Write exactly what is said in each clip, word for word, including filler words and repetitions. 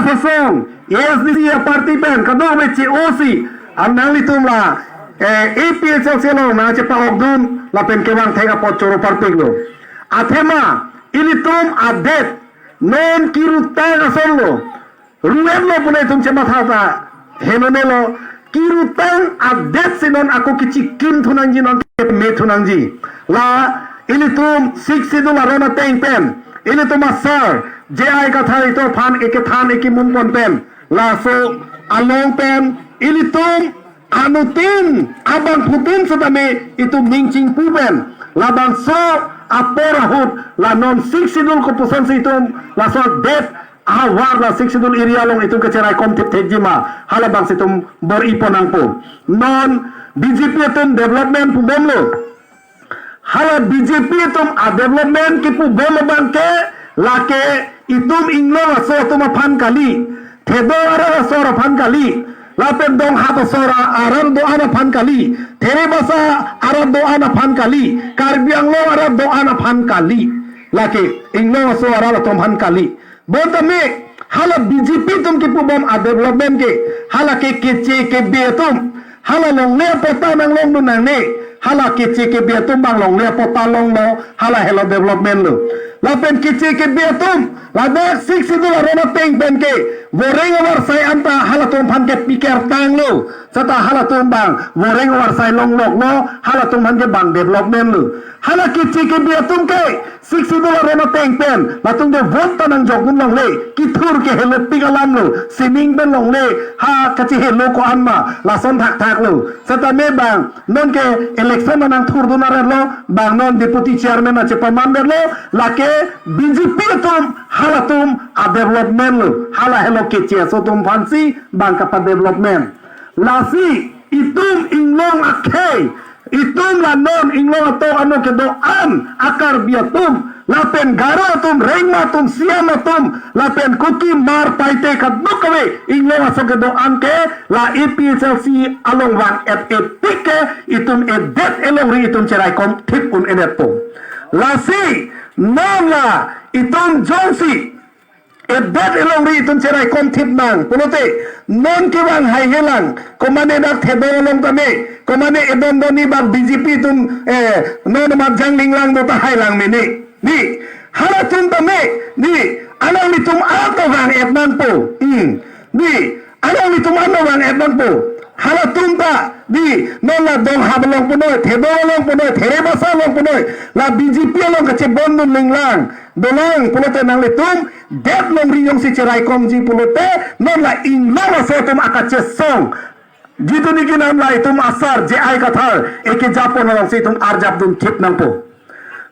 Asong, A S D C aparty pen, kadokave che-osi, an nanglitum la, eh, A P H L C along nangchepa-okdun, lapen kevang thek apot choro parpiklo. Athema, ilitum adet, non kirutang asonlo, ru-etlo pune itum chematha ta, henonelo, kirutang adet si non ako kechikim thunangji, non keme thunangji. La ilitum Sixth Schedule aron ateng pen, ilitum asar, J I Kathar itum aphan ekethan ekemum pon pen, laso along pen, ilitum anuttin, abangphutin setame itum ning chingpu pen, labangso apor ahut, la non Sixth Schedule kopuson si itum, laso adet ahavar la Sixth Schedule area along itum kecheraikom thip thekji ma, halabangsi itum bor-i pon nangpo. Non B J P atum development pubomlo. Hala B J P atum a-development kipubom abangke, lake itum Inglong aso atum aphan kali, Thedong arat asor aphan kali, lapen Donghap asor a-, arat do-an aphan kali, Therebasa arat do-an aphan kali, Karbi Anglong arat do-an aphan kali. Lake Inglong aso arat atum aphan kali. Bonta me, hala B J P atum kipubom a-development ke, hala ke keche kebe atum, hala longle apatta nanglongdun nangne, hala keche kebe atum abang longle apatta longlo, hala helo development lo. Lapen keche kebe atum, ladak Sixth Schedule aron ateng pen ke, voreng avarsai anta halatum aphan ke pikir tanglo. Seta halatum abang voreng avarsai longloklo, halatum aphan ke bang development lo. Hala keche kebe atum ke, Sixth Schedule aron ateng pen, latum ke vote ta nangjokdun longle, kethur ke helopik alam lo, sining pen longle, ha kachehelo ko-an ma, lason thakthak lo. Setame bang, non ke election nangthurdun aret lo, bang non deputy chairman nangchepaman det lo, lake B J P atum, halatum a-development lo, hala helo keche aso atum aphansi, bang kapa-development. Lasi, itum Inglong akhei, itum la non Inglong atok ano kedo-an a-Karbi atum, lapen Garo atum, Rengma atum, Siam atum, lapen Kuki, Hmar, Paite kadokave Inglong aso kedo-an ke la A P H L C along vang-et-et tik ke itum edet elongri itum cheraikom thip un-edetpo. Lasi non la itum jongsi edet elongri itum cheraikom thip nang pulote, non kevang haihelang, komane dak Thedong along tame, komane edon doni bak B J P atum, eh, non mat jangling lang do ta hailang mene. Di, halatum tame, di, alanglitum anta vang-et nangpo. Hmm. Di, alanglitum anta vang-et nangpo. Halatum ta, di, non la Donghap along punoi, Thedong along punoi, Therebasa along punoi, la B J P along kachebondun ninglang dolang pulote nanglitum det longri jongsi cheraikomji pulote, non la Inglong aso atum akachesong, jitu niki non la itum asar J I Kathar ekejapon alongsi itum arjapdun thip nangpo.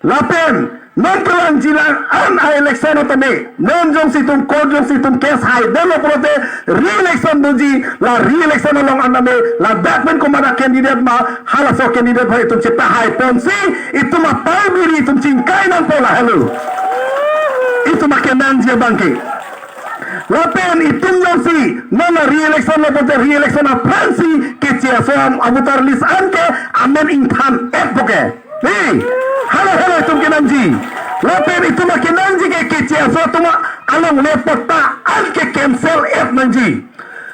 Lapen non kelang jilang an a-election atame, non jongsi itum court jongsi itum case haidetlo pulote, re-election doji, la re-election along an tame, ladak pen komat a-candidate ma, halaso candidate aphan itum chepahai ponsi, itum apar biri itum chingkai nangpo, lahelo itum akenangji abangke. Lapen itum jongsi non la re-election lo pulote, re-election aphrangsi keche aso avoter list anke amen ingthan-etpo ke. Hey, hala hala itum kenangji. Lapen itum akenangji ke keche aso atum alongle apatta anke cancel-et nangji.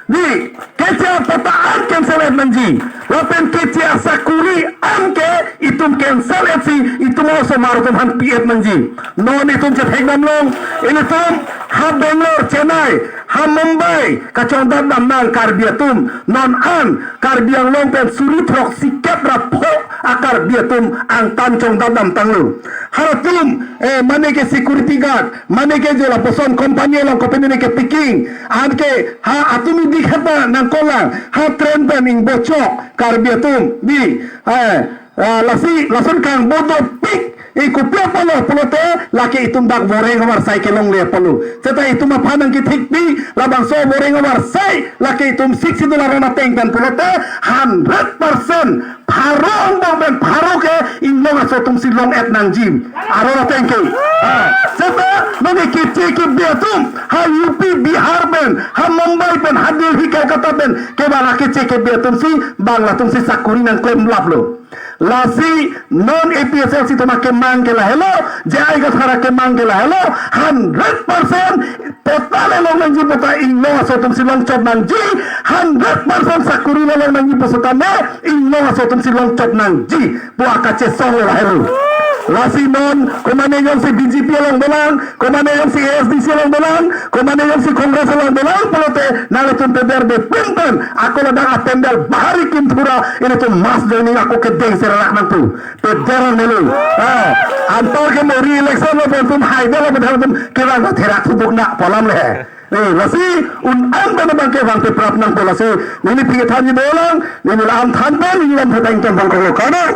Di, keche apatta an cancel-et nangji. Lapen keche asakuri anke itum cancel-et si itum osomar atum aphan pi-et nangji. Non itum chethekdam long, ilitum ha Bangalore, Chennai, ha Mumbai kachongdatdam nang Karbi atum. Non an Karbi Anglong pen suri throksi kep ra pho a-Karbi atum angtan chongdatdam tanglo. Halatum, eh, mane ke security guard, mane ke je lapuson company along kopine ke picking, anke ha atum idi khata nangkolang, ha train pen ingbochok Karbi atum, di, eh, ah, lasi, lason kangbo dopik, eh, kopi apotlo pulote, lake itum dak voreng avarsai kelongle apotlo. Seta itum aphan nangkethekpi, labangso voreng avarsai, lake itum Sixth Schedule aron ateng pen pulote, hundred percent pharo angbong pen pharo ke Inglong aso atumsi long-et nangji. Aron ateng ke. Ah, seta non ke keche kebe atum, ha U P, Bihar pen, ha Mumbai pen, ha Delhi ke Kolkata pen kevang akeche kebe atumsi bang latumsi sakuri nangklemlaplo. Lasi non A P H L C atum akemang ke lahelo, J I Kathar akemang ke lahelo, hundred percent patta le long nangji pu ta inglong aso atumsi longchot nangji, hundred percent sakuri le long nangji pu seta ne inglong aso atumsi longchot nangji pu akachesong le lahelo. Lasi non komane jongsi B J P along dolang, komane jongsi A S D C along dolang, komane jongsi Congress along dolang pulote nanglitum peder de pinpen ako ladak apendal bahari kim thura ilitum mass joining ako kedeng serarak nangpu. Peder nelo. Ah, antar ke mo re-election lo pen tum haidel lo pen tum kevang therak thubuk na pu alam le. Eh, lasi un-an pen abang kevang pe prap nangpo lasi neli phi kethanji dolang, neli la-an than pen neli lam phetang itum bang kolo kadang.